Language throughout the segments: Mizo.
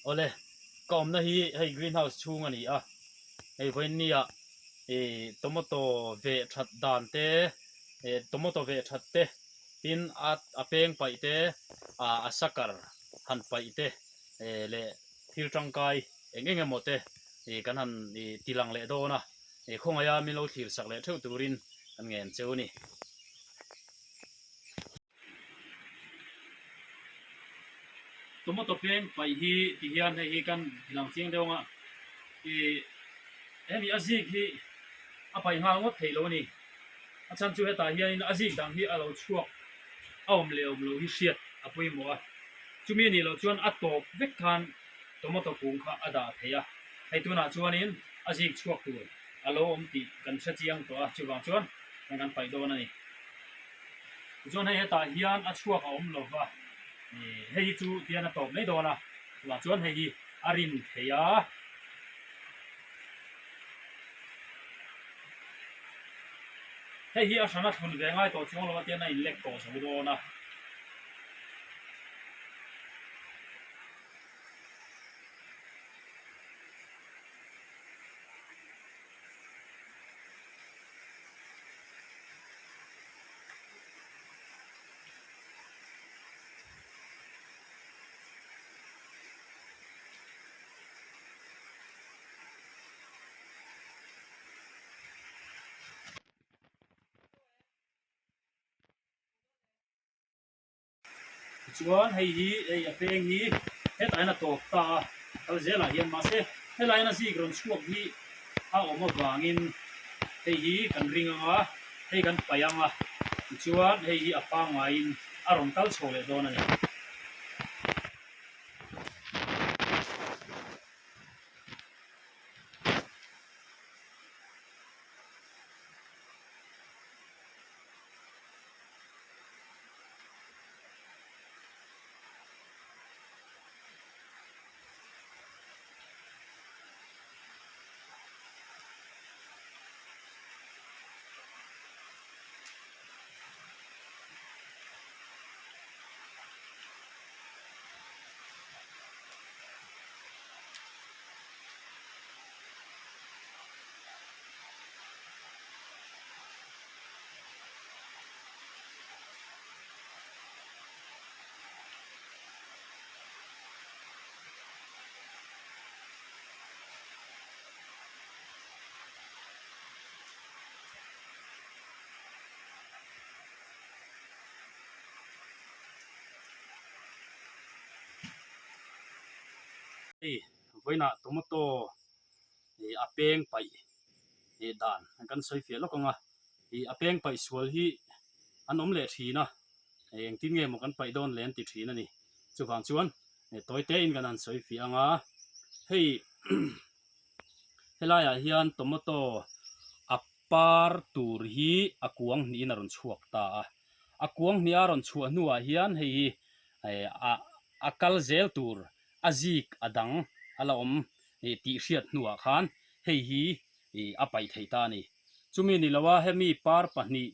Awle, ka awmna hi hei green house chhung a ni a, hei vawiinnia ih tomato veh that dan te ih tomato veh that te tin a a peng paih te ah a sakar han paih te eh leh thil tangkai eng eng emaw te ih kan han ih ti lang leh dawn a, ih khawngaih a min lo thlir sak leh theuh turin kan ngen cheu a ni. Tomato peng paih hi ti hian hei hi kan lang chiang deuh ang a, ih hemi a zik hi a paih nghal ngawt theih lo a ni. A chhan chu hetah hianin a zik dang hi a lo chhuak a awm leh awm loh hi hriat a pawimawh a, chumi a nih loh chuan a tawp vek khan tomato kung kha a dah thei a, hei tunah chuanin a zik chhuak tur a lo awm tih kan hre chiang tawh a, chuvang chuan hei kan paih dawn a ni. Tichuan hei hetah hian a chhuak a awm lo va, ih hei hi chu tihian a tawp mai dawn a, chuvang chuan hei hi a rin thei a. Hei hi a hrana thlun ve ngai tawh chuang lo a tihian a inlek tawh zo dawn a. Tichuan hei hi hei a peng hi hetah hian a tawp ta a, kal zelah hian mahse helai hian a zik rawn chhuak hi a awm avangin hei hi kan ring ang a, hei kan paih ang a, tichuan hei hi a pangaiin a rawn kal chho leh dawn a ni. Hei vawiinah tomato ih a peng paih ih dan kan sawi fiah lawk ang a ih a peng paih sual hi an awm leh thin a ih engtin nge maw kan paih dawn le an ti thin a ni chuvang chuan tawi te in kan han sawi fiah ang a hei helaiah hian tomato a par tur hi a kuang hnihin a rawn chhuak ta a a kuang hnih a rawn chhuah hnuah hian hei hi a kal zel tur a zik a dang a la awm tih hriat hnuah khan hei hi a paih thei ta a ni. Chumi ni loa hemi par pahnih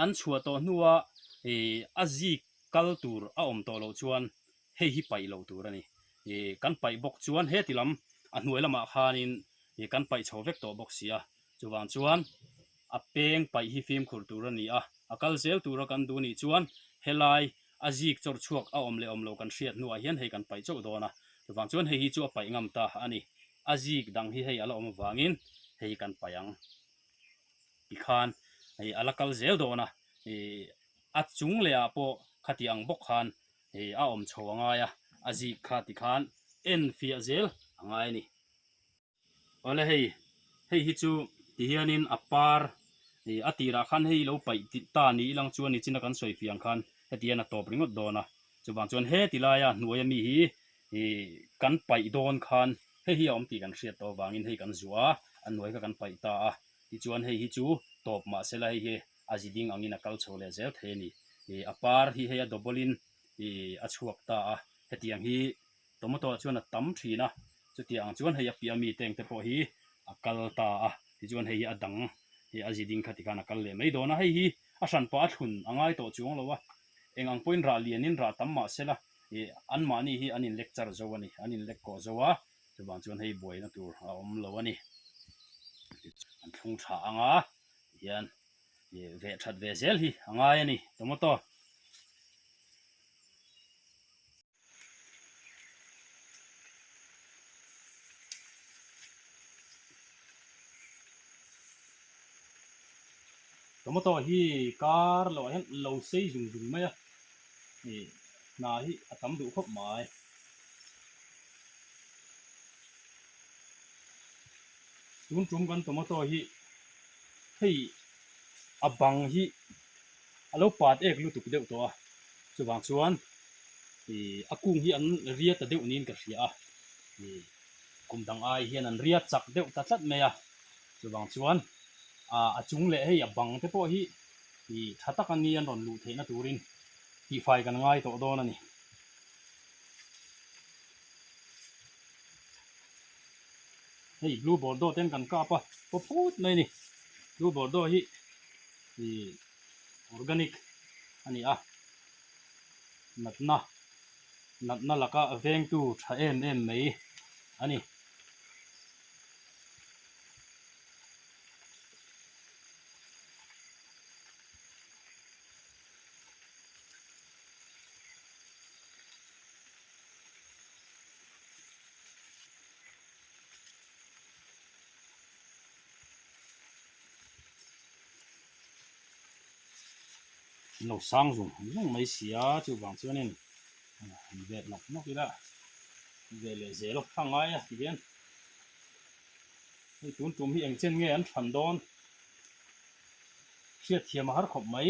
an chhuah tawh hnua a zik kal tur a awm tawh loh chuan hei hi paih loh tur a ni. Kan paih bawk chuan heti lam a hnuai lamah khanin kan paih chho vek tawh bawk si a, chuvang chuan a peng paih hi fimkhur tur a ni a, a kal zel tura kan duh nih chuan helai a zik chawr chhuak a awm leh awm lo kan hriat hnuah hian hei kan paih chauh dawn a, chuvang chuan hei hi chu a paih ngam ta a ni. A zik dang hi hei a la awm avangin hei kan paih ang tikhan hei a la kal zel dawn a, ih a chung leh ah pawh khati ang bawk khan hei a awm chho a ngai a, a zik kha tikhan en fiah zel a ngai a ni. Awle hei, hei hi chu ti hianin a par ih a tirah khan hei lo paih ta ni ilang chuan nichina kan sawi fiang khan heti hian a tawp ringawt dawn a, chuvang chuan heti laia hnuaia mi hi ih kan paih dawn khan hei hi a awm tih kan hriat tawh avangin hei kan zuah a, a hnuai kha kan paih ta a, tichuan hei hi chu tawp mahsela hei hi a zi ding angin a kal chho leh zel thei a ni. Ih a par hi hei a double in ih a chhuak ta a, hetiang hi Tomato ah chuan a tam thin a, chutiang ang chuan hei a piah mi tank te pawh hi a kal ta a, tichuan hei hi a dang hei a zi ding kha tikhan a kal leh mai dawn a, hei hi a hran pah a thlun a ngai tawh chuang lo a, eng ang pawhin rah lian in rah tam mah se la Ih anmahni hi an in lecture zo a ni, an in lek kawh zo a, chuvang chuan hei buaina tur a awm lo a ni. An thlung tha ang a, tihian ih veh that ve zel hi a ngai a ni tomato. Tomato hi kar loh ah hian lo sei zung zung mai a, ih hna hi a tam duh khawp mai. Tun tum kan tomato hi hei a bang hi a lo pat ek lutuk deuh tawh a, chuvang chuan ih a kung hi an ria ta deuh niin ka hria a, ih kum dang ai hian an ria chak deuh ta tlat mai a, chuvang chuan ah a chung leh hei a bang te pawh hi ih tha tak a ni an rawn luh theihna turin tihfai kan ngai tawh dawn a ni. Hei blue bordeaux ten kan kap a paw phut mai a ni blue bordeaux hi ih organic a ni a natna natna laka vengtu tha em em mai a ni. An lo sang zung zung mai si a chuvang chuanin han vet nawk nawk ila ve leh zel a ngai a tihian hei tun tum hi eng chen nge an than dawn hriatthiam a har khawp mai.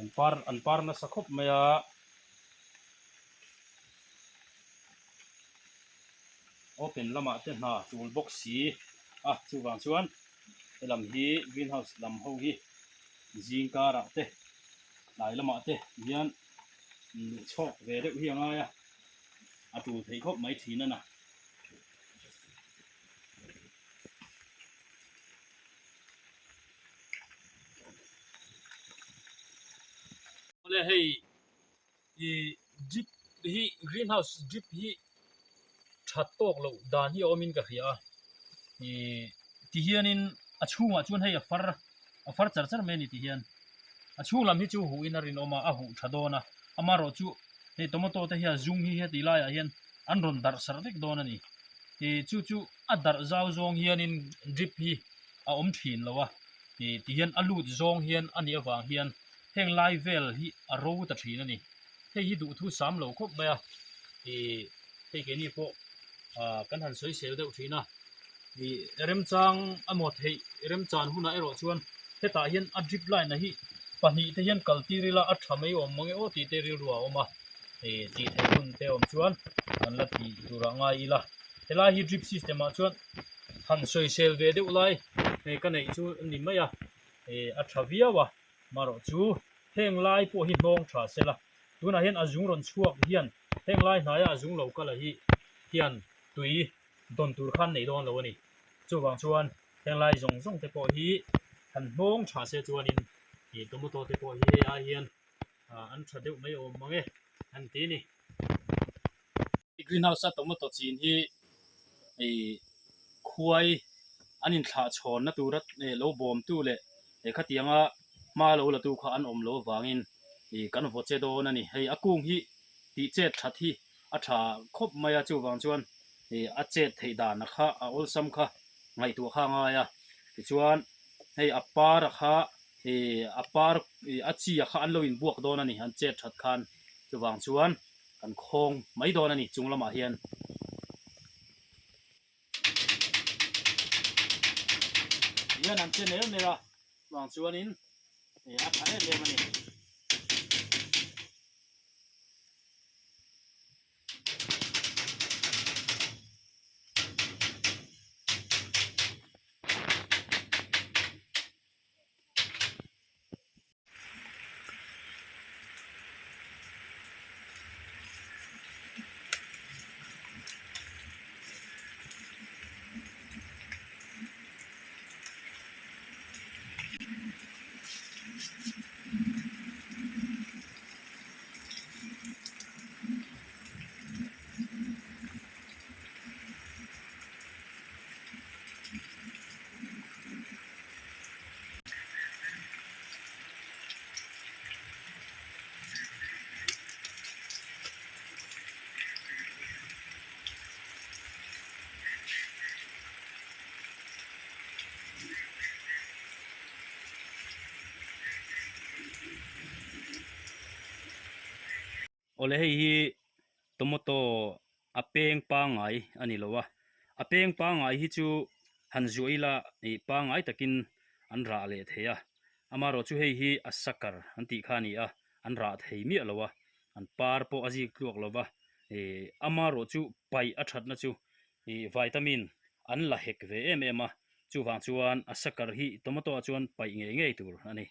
An par an par nasa khawp mai a. Open lamah te hna tul bawk si a chuvang chuan helam hi greenhouse lam ho hi zing karah te tlai lamah te hian luh chhawk ve deuh hi a ngai a a tul theih khawp mai thin a na. Awle hei ih drip hi green house drip hi that tawk loh dan hi a awm in ka hria a ih ti hian in a chhungah chuan hei a far a far char char mai a ni ti hian a chhung lam hi chu huh in a rinawm a a huh tha dawn a amaherawhchu hei tomato te hian zung hi heti laiah hian an rawn darh sarh vek dawn a ni ih chu chu a darh zau zawng hianin drip hi a awm thin lo a ih ti hian a lut zawng hian a nih avang hian heng lai vel hi a ro ta thin a ni hei hi duhthu sam lo khawp mai a ih hei keini pawh ah kan han sawi sel deuh thin a ih remchang emaw theih remchan hunah erawh chuan hetah hian a drip line a hi pahnih te hian kal tir ila a tha mai awm mange aw tih te rilru a awm a ih tih theih hun te awm chuan kan la tih turah ngai ila helai hi drip system ah chuan han sawisel ve deuh lai ka neih chu a ni mai a ih a tha viau a. Marawh chu heng lai pawh hi hnawng tha se la, tunah hian a zung rawn chhuak hian heng lai hnaia a zung lo kal a hi hian tui dawn tur khan nei dawn lo a ni. Chuvang chuan heng lai zawng zawng te pawh hi han hnawng tha se chuanin ih tomato te pawh hi hei ai hian an tha deuh mai awm mang e an ti a ni. Greenhouse a tomato chin hi ih khuai an inthlah chhawnna tura lo bawmtu leh khatianga hma lo la tu kha an awm loh avangin ih kan vaw che dawn a ni. Hei a kung hi tih chet that hi a tha khawp mai a chuvang chuan ih a chet theih dan a kha a awlsam kha ngaihtuah kha a ngai a tichuan hei a par a kha ih a par ih a chi a kha an lo inbuak dawn a ni an chet that khan chuvang chuan. Kan khawng mai dawn a ni chung lamah hian. Hian an che ner ner a vang chuanin a tha em em a ni. Awle hei hi tomato a peng pangngai a ni lo a, a peng pangngai hi chu han zuah ila ih pangngai takin an rah leh thei a, amaherawh chu hei hi a sakar an tih kha a ni a, an rah thei miah lo a, an par pawh a zik tluak lo va, ih amaherawh chu paih a thatna chu ih vitamin an la hek ve em em a, chuvang chuan a sakar hi tomato ah chuan paih ngei ngei tur a ni.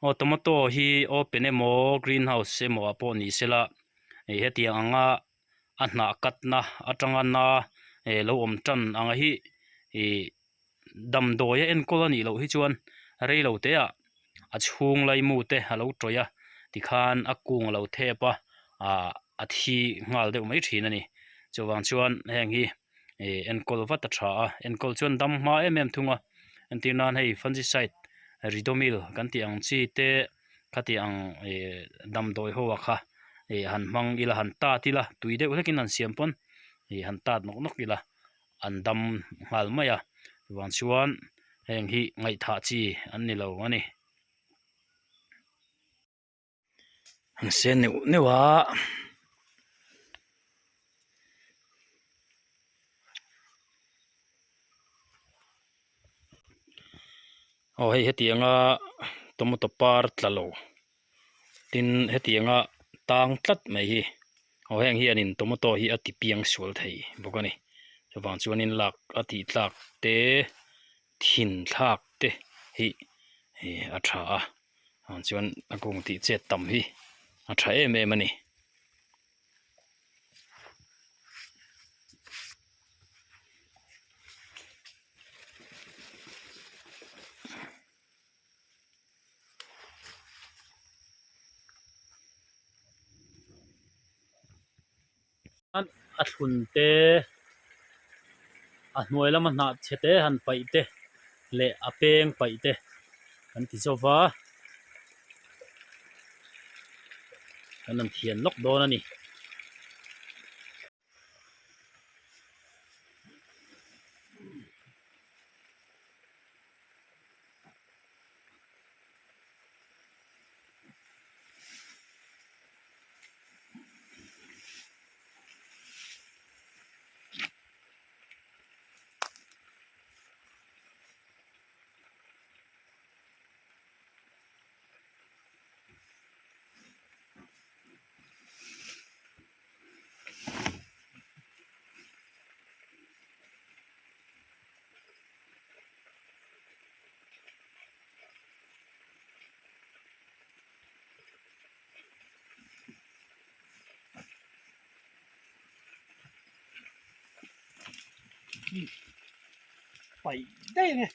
Aw tomato hi open emaw greenhouse emaw ah pawh ni sela ih hetiang anga a hnah katna atanga na eh lo awm tan ang hi ih damdawi a enkawl a nih loh hi chuan rei lo te ah a chhung laimu te a lo tawih a tikhan a kung a lo thep a ah a thi nghal deuh mai thin a ni chuvang chuan heng hi ih enkawl vat a tha a enkawl chuan dam hma em em thung a entir nan hei fungicide ridomil kan tih ang chi te khati ang ih damdawi ho ah kha ih han hmang ila han tat ila tui deuh hlekin han siam pawn ih han tat nawk nawk ila an dam nghal mai a chuvang chuan heng hi ngaihthah chi an ni lo a ni. An sen neuh neuh a. Aw hei hetianga tomato par tla lo tin hetianga tang tlat mai hi aw heng hianin tomato hi a ti piang sual thei bawk a ni chuvang chuanin lak a tih tlak te thin thlak te hi a tha a ah chuan a kung tih chet tam hi a tha em em a ni. A thlun te a hnuai lama hnah chhe te han paih te leh a peng paih te kan ti zawk va kan han thian lawk dawn a ni. Paih daih a ni.